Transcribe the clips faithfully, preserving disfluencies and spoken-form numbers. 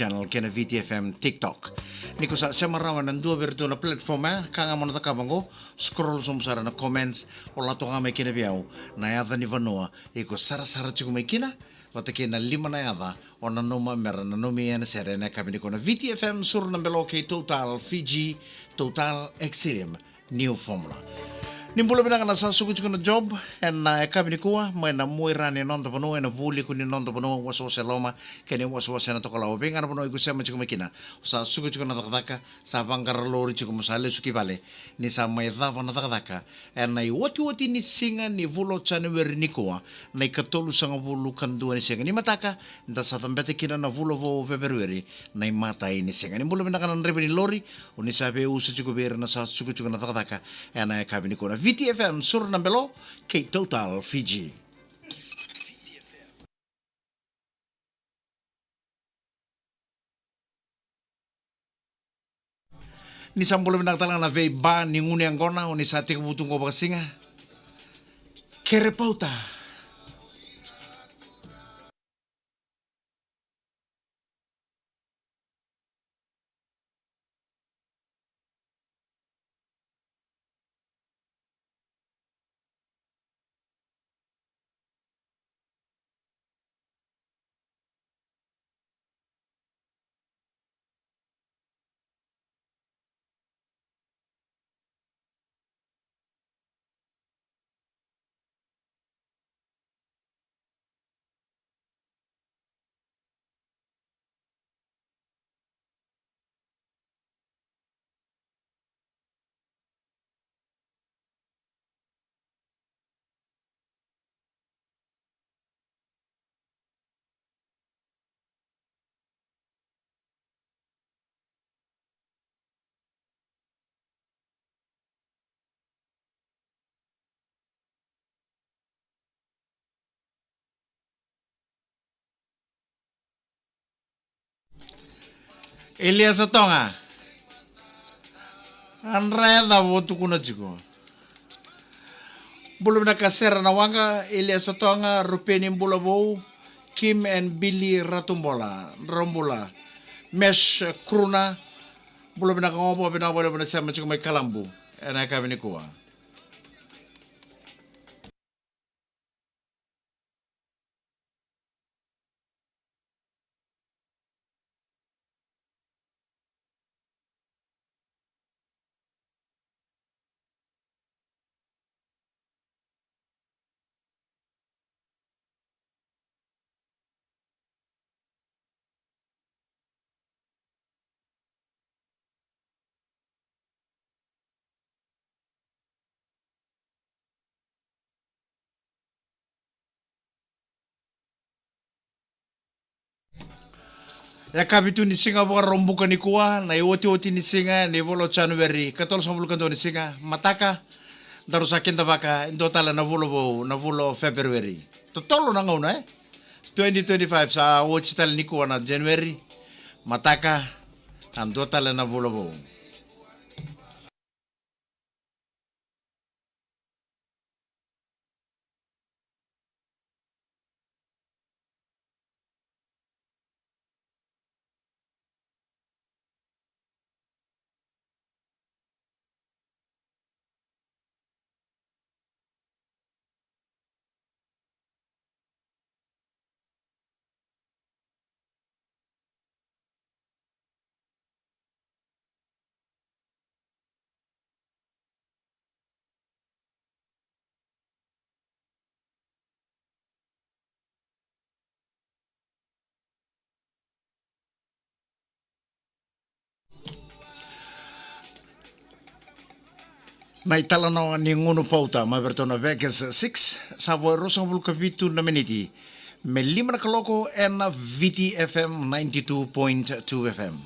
channel kei na V T F M TikTok. Ni ko sa sema rawa ena dua vei iratou na platform, e, ka ga mo na cakava qo, scroll sobu sara na comments, vola toka ga mai kina vei au na yaca ni vanua iko sarasara tiko mai kina, vata kei na lima na yaca o nanuma me ra nanumi ena sere ena yakavi nikua. Na V T F M, Suru na Belo kei Total Fiji, Total Exilium, new formula. Ni bula vinaka na sa suku tiko na job ena yakavi nikua, mai na muaira ni noda vanua, ena vualiku ni noda vanua, wasewase loma kei na wasewase ena tokalau. Vei ga na vanua iko sema tiko mai kina, sa suku tiko na cakacaka, sa vaqara lori tiko mo sa lesu ki vale, ni sa mai cava na cakacaka ena iotioti ni siga ni vula o January nikua, na ikatolusagavulu ka dua ni siga ni mataka, da sa cabeta kina na vula vou o Feperueri, na imatai ni siga. Ni bula vinaka na draiva ni lori, o ni sa veiusu tiko vei ira na sa suku tiko na cakacaka ena yakavi nikua. Na V T F M, Suru na Belo kei Total Fiji. Ni sa bula vinaka tale ga na veiba ni gunu yaqona, o ni sa tekivu tu qo vakasiga. Kere pauta. Eliasa Toga. A drau cava o tukuna tiko. Bula vinaka Sera Nawaqa, Eliasa Toga, Rupeni Bulavou, Kim and Billy Ratubola, Drobula, Mesh Kruna. Bula vinaka, obo vinaka vale vana sema tiko mai Kalabu ena yakavi nikua. Yakavi tu ni siga Vakaraubuka nikua, na iotioti ni siga ni vula o January, katolusagavulu ka dua ni siga, mataka. Daru sa kidavaka e dua tale na vula vou, na vula o February. Totolo na gauna, e? Twenty twenty-five sa oti tale nikua na January, mataka, a dua tale na vula vou. Na italanoa ni gunu pauta mai vei iratou na Vegas Six, sa vo e ruasagavulu ka vitu na miniti me lima na kaloko ena V T F M ninety-two point two F M.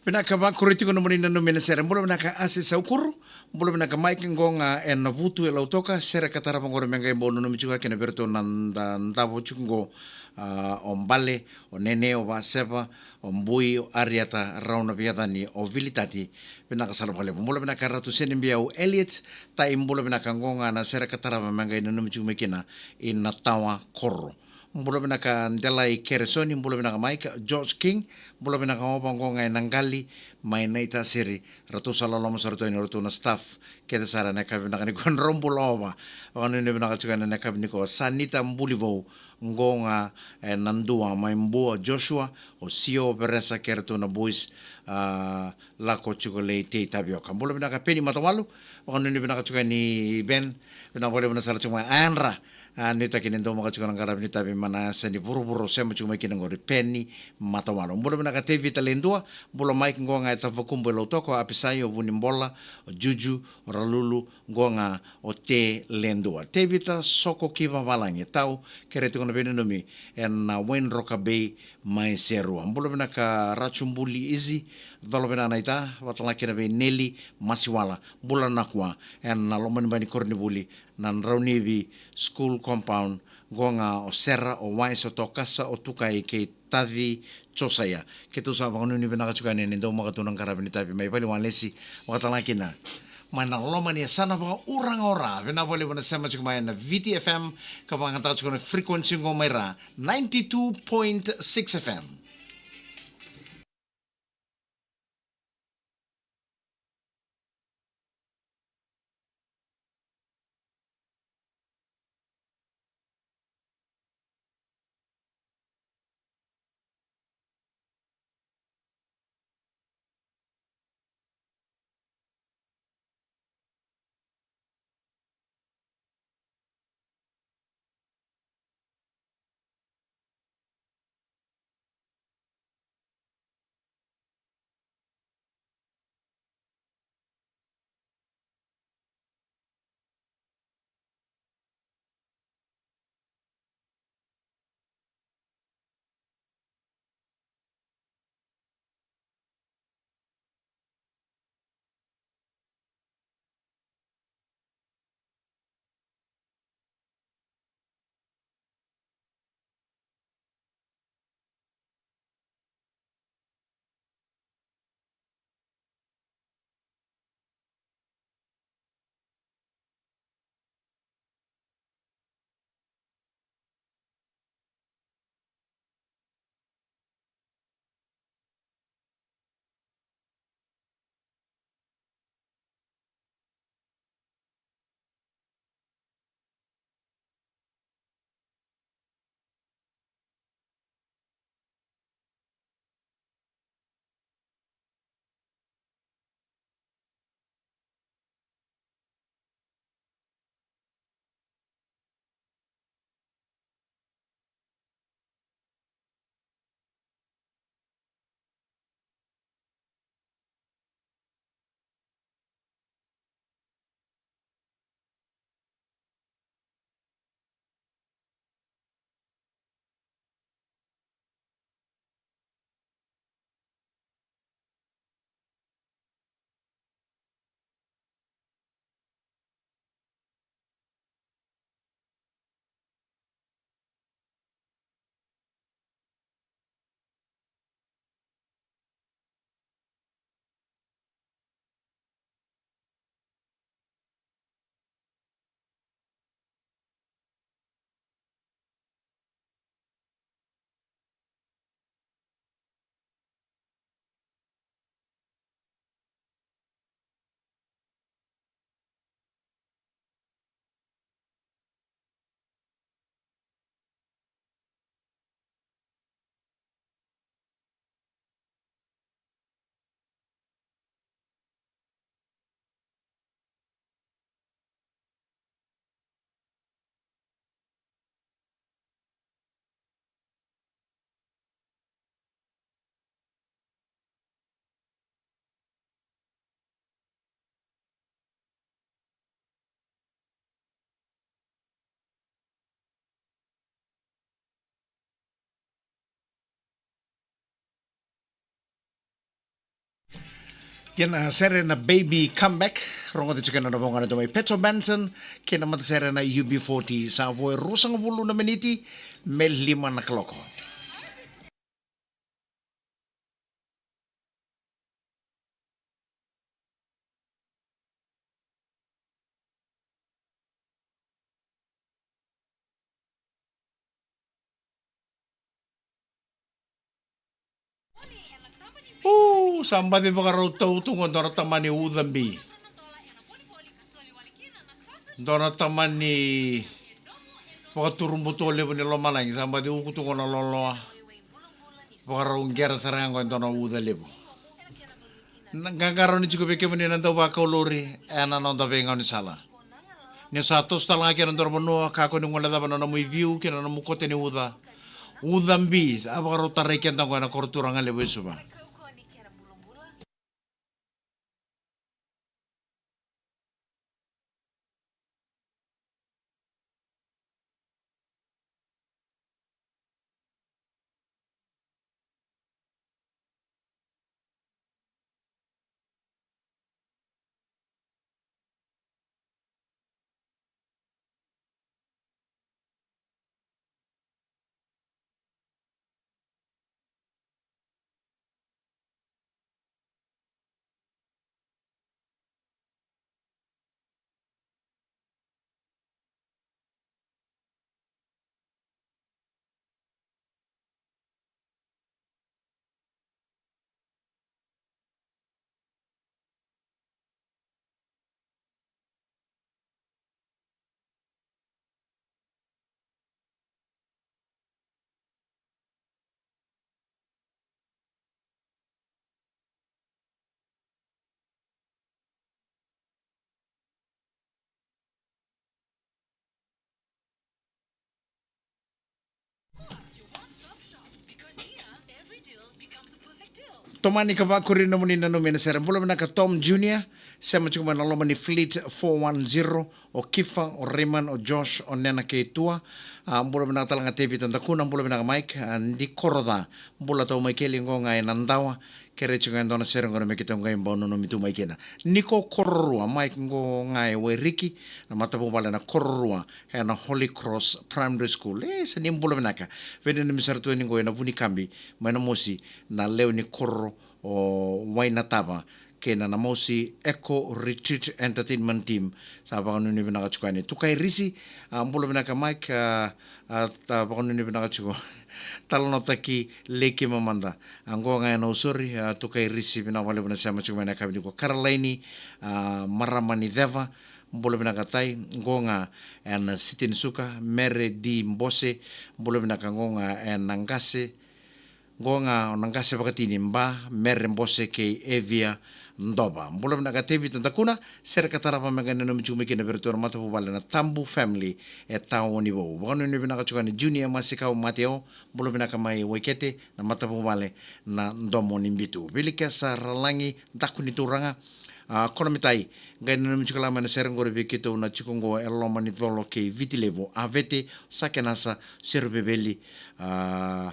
Vinaka, vakuri tiko nomuni nanumi ena sere. Bula vinaka Ase Saukuru. Bula vinaka Mike, qo ga ena Vutu e Lautoka. Sere ka tarava qori me qai bau nanumi tiko kina vei iratou na da, davo tiko qo, a, o Bale, o Nene, o Vaseva, o Bui, o Ariata, Rauna Viacani, o Vilitati. Vinaka sara vakalevu. Bula vinaka Ratu Seni Biau Elliot, tai bula vinaka, qo ga na sere ka tarava me qai nanumi tiko mai kina ina Tawa Koro. Bula vinaka Delai Keresoni, bula vinaka Mike, George King, bula vinaka Ova, qo ga ena Qali, mai Naitasiri, ratou sa loloma sara tu yani ratou na staff kece sara ena yakavi vinaka nikua, drau bula Ova. Vakanuinui vinaka tiko ena yakavi nikua Sanita Bulivou, qo ga ena Dua, mai Bua Joshua, o Sio Veresa kei ratou na boys, a, lako tiko lei tei tavioka. Bula vinaka Peni Matawalu, vakanuinui vinaka tiko yani Ben, vinaka vakalevu na sala tiko mai Andra. A, nuitaki ni dau maka tiko na qaravi ni tavi mai na yasa ni vuravura o sema tiko mai kina qori Peni Matawalu. Bula vinaka Tevita Ledua, bula Mike, qo ga e Tavakubu e Lautoka, o Apisai, o Vunibola, o Juju, o Ralulu, qo ga o Te Ledua. Tevita Soko ki Vavalagi, tau, kere tiko na veinanumi ena Wayne Roka Bay mai Serua. Bula vinaka Rachubuli Izi, colo vinaka naita, vakatala kina vei Neli Masiwala, bula nakua ena loma ni bai ni koronivuli na Draunivi School Compound, qo ga o Sera, o Wise, o Tokasa, o Tukai kei Taci Josaia. Keitou sa vakanuinui vinaka tiko yani ni dau maka tu na qaravi ni tavi mai vale walesi, vakatala kina mai na loma ni yasana vakauraga o Ra. Vinaka vakalevu na sema tiko mai na Viti F M, ka vakayagataka tiko na frequency qo mai Ra, ninety-two point six F M. Ia na sere na Baby Comeback, rogoca tiko kina na vagana tu mai Petro Benson, kei na matasere na U B forty, sa vo e ruasagavulu na miniti me lima na kaloko. O, sa baci vakarau tau tu qo dua na tamani ucabi. Dua na tamani vakaturu buto levu ni lomalagi, sa baci uku tu qo na loloa. Vakarau qera sara ga qo e dua na uca levu. Na qaqarauni tiko vei kemuni na dau vakau lori ena noda veigaunisala. Ni sa toso tale ga kina dua na vanua, kakua ni guilecava na nomu iviu kei na nomu kote ni uca. Ucabi, sa vakarau tarai keda qo ena koro turaga levu e Suva. Tomani ka vakuri nomuni nanumi ena sere. Bula vinaka Tom Junior, sema tiko mai na loma ni Fleet four one zero, o Kifa, o Raymond, o Josh, o Nena kei Tua. A, bula vinaka tale ga Tevita Dakuna, bula vinaka Mike, a, Dikoroca. Bula tau Maikeli qo ga ena dawa. Kere tiko ga e dua na sere qo na me keitou qai bau nanumi tu mai kina. Niko Kororua, Mike qo ga e Wairiki, na matavuvale na Kororua, ena Holy Cross Primary School. E, sa ni bula vinaka. Veinanumi sara tu yani qo ena Vunikabi, mai na mosi, na lewe ni koro o Wainatava, kei na Namosi Eco Retreat Entertainment Team, sa vakanuinui vinaka tiko yani. Tukai Risi, a, bula vinaka Mike, a, a, ta vakanuinui vinaka tiko. Talanoataki Leki Mamada. A, qo ga ena Usori, a, Tukai Risi vinaka vakalevu na sema tiko mai na yakavi nikua. Karalaini, a, marama ni Ceva, bula vinaka tai, qo ga ena Siti ni Suka, Mere Di Bose, bula vinaka qo ga ena Qase, Qo ga o na qase vakatini Ba, Mere Bose kei Evia Dova. Bula vinaka Tevita Dakuna, sere ka tarava me qai nanumi tiko mai kina vei iratou na matavuvale na Tabu family e Tawa ni Vou. Vakanuinui vinaka tiko yani Junior Masikau Mateo, bula vinaka mai Waikete na matavuvale na Domo ni Bitu. Vilikesa Ralagi, Daku ni Turaga, a, Konomitai, qai nanumi tiko la mai na sere qori vei keitou na tiko qo e loma ni colo kei Viti Levu, Avete, Sakenasa, Seruveveli, a,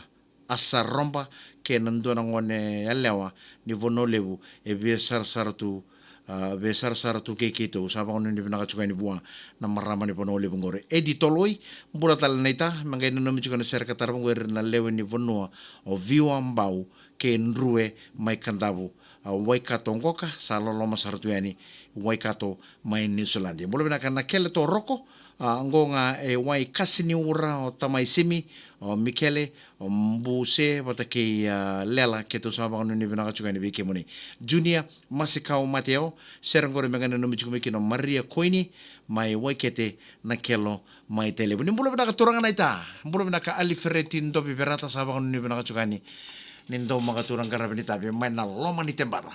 Asa Roba, kei na dua na gone yalewa ni Vanua Levu, e via sarasara tu, a, via sarasara tu kei keitou, sa vakanuinui vinaka tiko yani vua na marama ni Vanua Levu qori. Edi Toloi, bula tale naita, me qai nanumi tiko na sere ka tarava qori na lewe ni vanua, o Viwa Bau, kei Drue mai Kadavu, a, Waikato qoka, sa loloma sara tu yani, Waikato mai Niusiladi. Bula vinaka na Kele Toroko, a, qo ga e Waikasiniura o tamai Simi, o Mikele, o Buse, vata kei, a, Lela, keitou sa vakanuinui vinaka tiko yani vei kemuni. Junior Masikau Mateo, sere qori me qai nanumi tiko mai kina o Maria Koini, mai Waikete, na Kelo, mai Tailevu. Ni bula vinaka turaga naita. Bula vinaka Alifereti Dovi Verata sa vakanuinui vinaka tiko yani. Ni dau maka tu na qaravi ni tavi mai na loma ni tebara.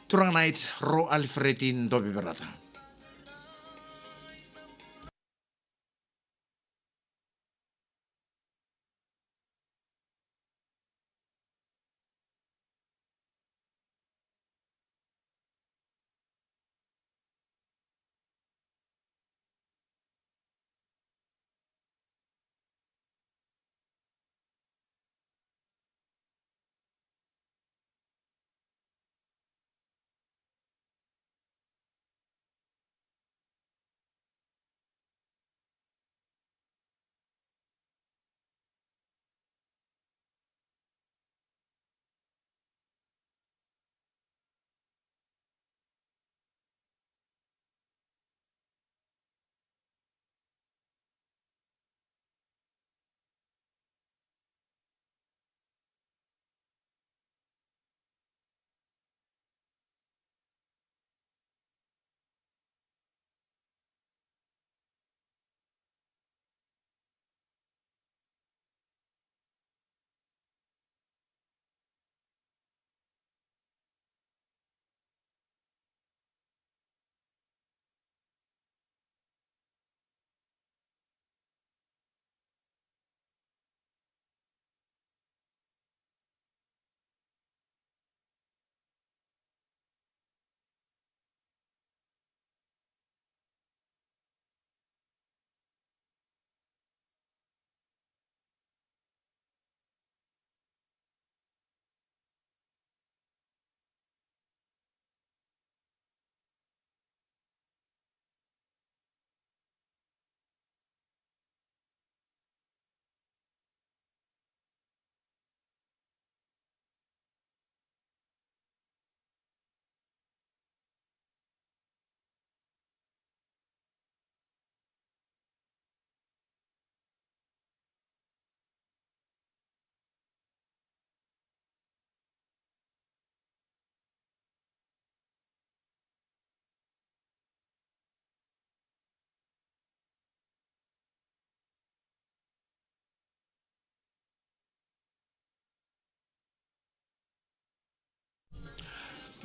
Turaga nait, ro Alifereti Dovi Verata.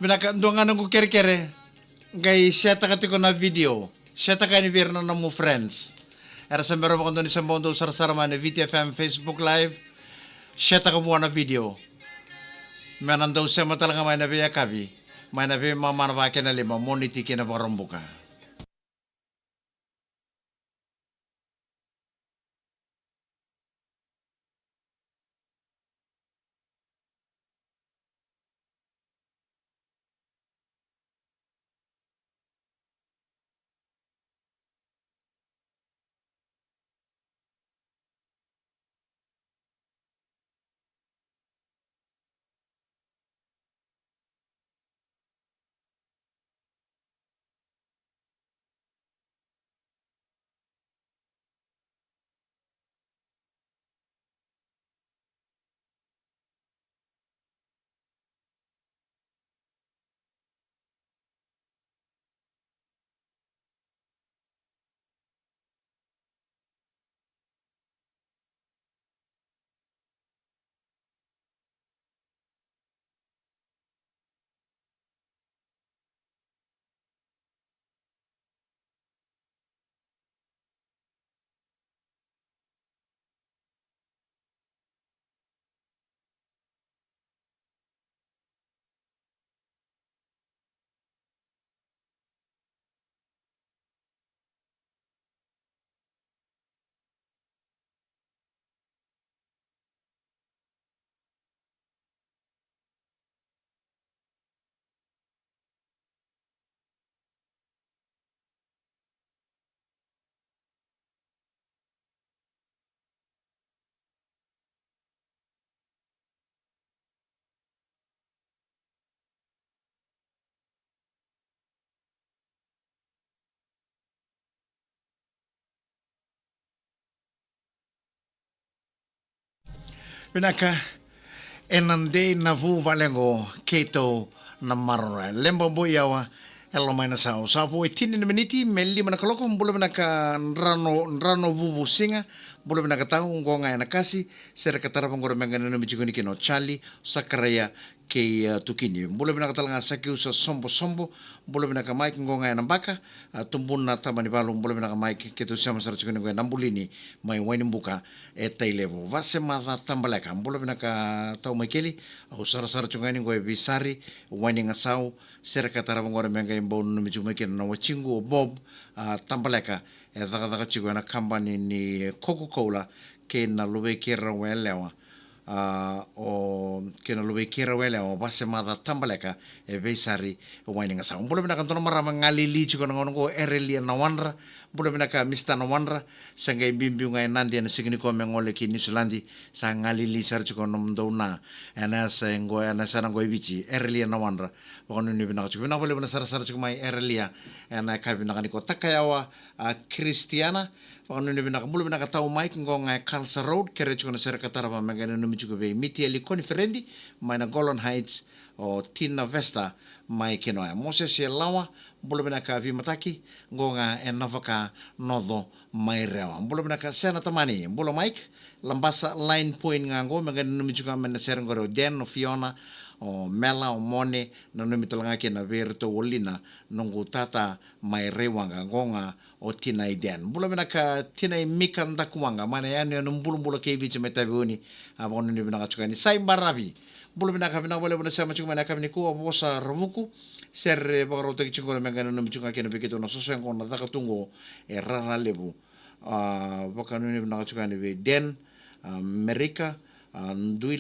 Vinaka, dua ga noqu kerekere. Qai share-taka tiko na video. Share-taka yani vei ira na nomu friends. Era sa bera vakadua ni sa bau dau sarasara mai na Viti F M Facebook Live. Share-taka vua na video. Me na dau sema tale ga mai na veiyakavi. Mai na veimama na va kei na lima, Moniti kei na Vakaraubuka. Vinaka, ena dei na vuvale qo, keitou na maroroya. Leba boi yawa, e loma ina sau. Sa vo e tini na miniti me lima na kaloko, bula vinaka Drano, Drano Vuvu Siga, bula vinaka tau, qo ga ena kasi, sere ka tarava qo ra me qai nanumi tiko ni kina o Charlie, Sakaraia, kei, e, Tukini. Bula vinaka tale ga Sakiusa Sobosobo, bula vinaka Mike qo ga ena baka, a, Tubuna Tabanivalu, bula vinaka Mike, keitou sema sara tiko ni qo ena bulini, mai Wainibuka, e Tailevu. Vasemaca Tabaleka, bula vinaka tau Maikeli, au sarasara tiko ga ni qo e Veisari, Wainigasau, sere ka tarava qo ra me qai bau nanumi tiko mai kina na watiqu o Bob, a, Tabaleka, e cakacaka tiko ena kabani ni Coca-Cola, kei na luvei keirau yalewa, a, o, kei na luvei keirau yalewa, o Vasemaca Tabaleka, e Veisari, Wainigasau. Bula vinaka dua na marama galili tiko na gauna qo, Erelia Nawadra, bula vinaka Mister Nawadra, sa qai biubiu ga e Nadi ena siga nikua me gole ki Niusiladi, sa galili sara tiko nomudou na, ena yasa qo, ena yasana qo e Viti, Erelia Nawadra, vakanuinui vinaka tiko, vinaka vakalevu na sarasara tiko mai Erelia, ena yakavi vinaka nikua Takayawa, a Kristiana, vakanuinui vinaka, bula vinaka tau Mike, qo ga e Kalsa Road, kere tiko na sere ka tarava me qai nanumi tiko vei Mitieli Koniferedi, mai na Golan Heights, o Tina Vesta, mai Kenoya. Moses e Lawa, bula vinaka veimataki, qo ga e Navaka Noco mai Rewa. Bula vinaka Sena Tamani, bula Mike, Labasa Line Point ga qo, me qai nanumi tiko ga mai na sere qori o Den, o Fiona, o Mela, o Mone, nanumi tale ga kina vei iratou o Lina, noqu tata mai Raiwaqa, qo ga o Tinai Den. Bula vinaka Tinai Mika Dakuwaqa, mai na yanuyanu bulabula kei Viti mai Taveuni, a vakanuinui vinaka tiko yani. Sai Baravi, bula vinaka, vinaka vakalevu na sema tiko mai na yakavi nikua, Vosa Ravuku, sere vakarautaki tiko qo me qai nanumi tiko ga kina vei keitou na soso yaqona caka tu qo e Raralevu. A, vakanuinui vinaka tiko yani vei Den, a, Merika, a, Dui,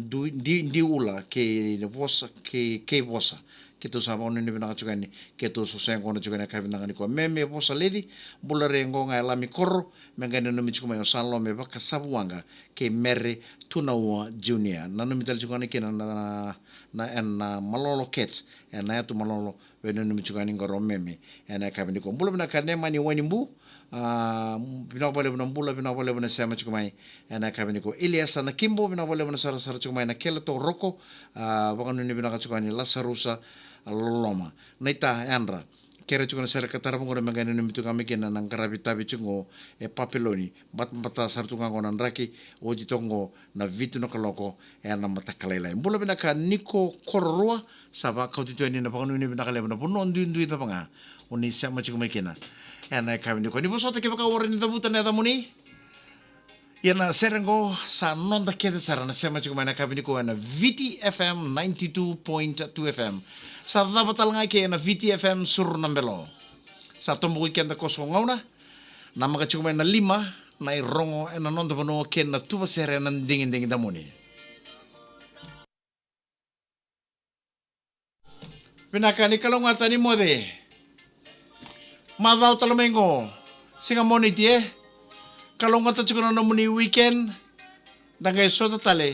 Dui, Di, Diula, kei Vosa, kei, kei Vosa. Keitou sa vakanuinui vinaka tiko yani, keitou soso yaqona tiko yani ka vinaka nikua. Meme Vosa Leci, bula re qo ga e Lami Koro, me qai nanumi tiko mai o Salome Vakasavuwaqa, kei Mere Tunaua Junior. Nanumi tale tiko yani kina na, na, na, ena Malolo Cat, ena yatu Malolo, veinanumi tiko yani qo o Meme, ena yakavi nikua. Bula vinaka Nemani Wainibu, a, vinaka vakalevu na bula, vinaka vakalevu na sema tiko mai, ena yakavi nikua. Iliesa Nakibo, vinaka vakalevu na sarasara tiko mai na Keleto Roko, a, vakanuinui vinaka tiko yani Lasarusa, a, Loloma. Naita Yadra, Kere tiko na sere ka tara vaqo na me qai nanumi tu ga mai kina na qaravi tavi tiko qo e Papiloni. Batabata sara tu ga qo na draki, oti toka qo na vitu na kaloko ena matakalailai. Bula vinaka Niko Kororua, sa vakauti tu yani na vakanuinui vinaka levu na vanua duidui cava ga o ni sema tiko mai kina. Ena yakavi nikua ni vosota kevaka o rawa ni cavuta na yacamuni. Ia na sere qo sa noda kece sara na sema tiko mai na yakavi nikua ena Viti F M ninety-two point two F M. Sa cava tale ga ke ena Viti F M Suru na Belo. Sa toboki keda koso gauna, namaka tiko mai na lima na irogo ena noda vanua kei na tuva sere ena digidigi damuni. Vinaka ni kalougata ni moce. Macawa tale mai qo. Siga Moniti e. Kalougata tiko na nomuni weekend. Da qai sota tale.